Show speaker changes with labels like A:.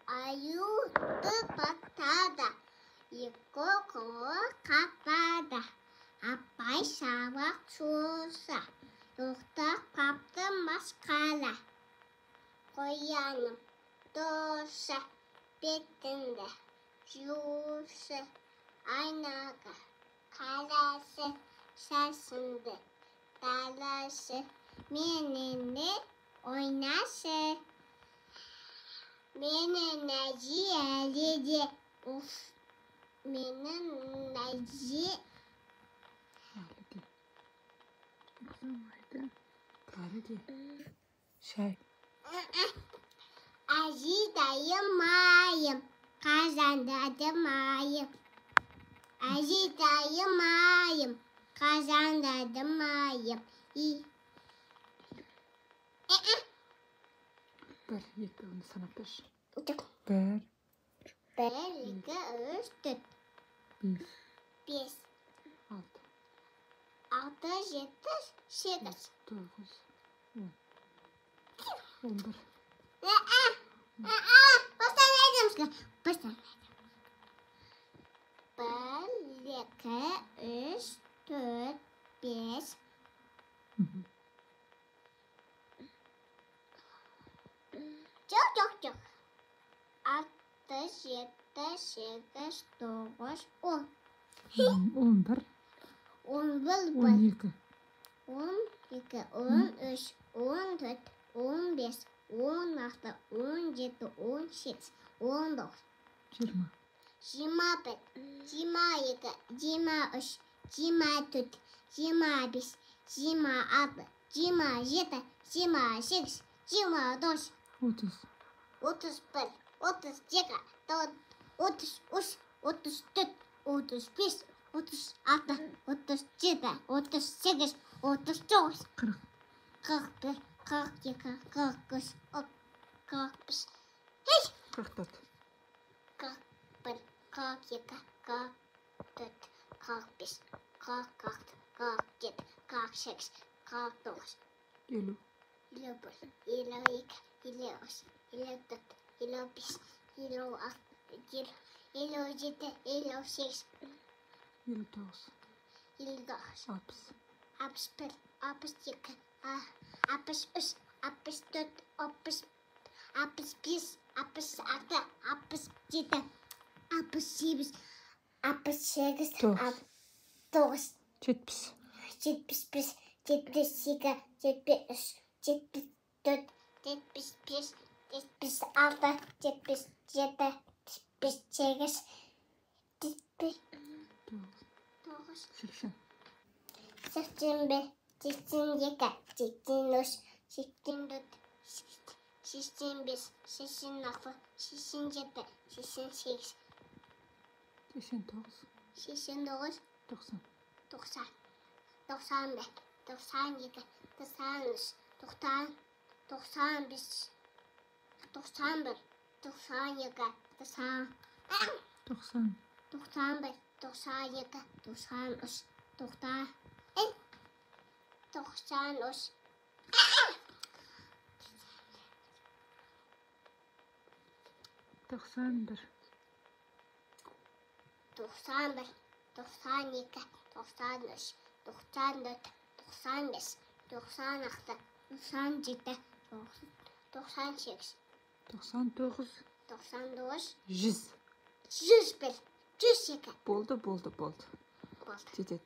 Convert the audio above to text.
A: Аюды батады, екі қолы қапады. Апай сабақ шоса, ұйықтап қапты масқара. Қояным досы, бетіңді жусы, айнаға қарасы, шашыңды тарасы, менімен ойнасы. Менің әже әлі де, уф, менің әже
B: Әлі де ұқсамайды, кәрі де. Шай.
A: Әже дайым айым, қазандадым айым. Әже дайым айым, қазандадым айым. И.
B: 1, 2, оны санап берші.
A: Жоқ.
B: 1,
A: 1, 2, 3, 4,
B: 5,
A: 5,
B: 6,
A: 6, 7, 8.
B: 9, 10, 11.
A: Бастан айтамыз. Бастан айтамыз. 1, 2, 3, 4, 5. Жоқ, жоқ, жоқ. 6, 7, 8, 9, 10.
B: 11,
A: 11,
B: 12,
A: 12, 13, 14, 15, 16, 17, 18, 19,
B: 20,
A: 21, 22, 23, 24, 25, 26, 27, 28, 29,
B: 30,
A: 31, 32, 33, 34, 35, 36, 37, 38, 39,
B: 40,
A: 41, 42, 43, 45,
B: 44,
A: 41, 42, 44, 45, 46, 47, 48, 49,
B: 50,
A: 51, 52, 53, 54, 55, 56, 57, 58,
B: 59,
A: 59,
B: 60,
A: 61, 62, 63, 64, 65, 66, 67, 68,
B: 9,
A: 9,
B: 70,
A: 71, 72, 73, 74, 75, 76, 77, 78, 79,
B: 80,
A: 81, 82, 83, 84, 85, 86, 87, 88,
B: 89,
A: 89,
B: 90,
A: 90, 91, 92, 93, 90, 95, 91, 92, 90,
B: 90,
A: 91, 92, 93, 90, 93,
B: 91,
A: 91, 92, 93, 94, 95, 96, 97, 98,
B: 99,
A: 99,
B: 100.
A: 101, 102
B: Болды, болды, болды.
A: Болды.
B: Жетеді.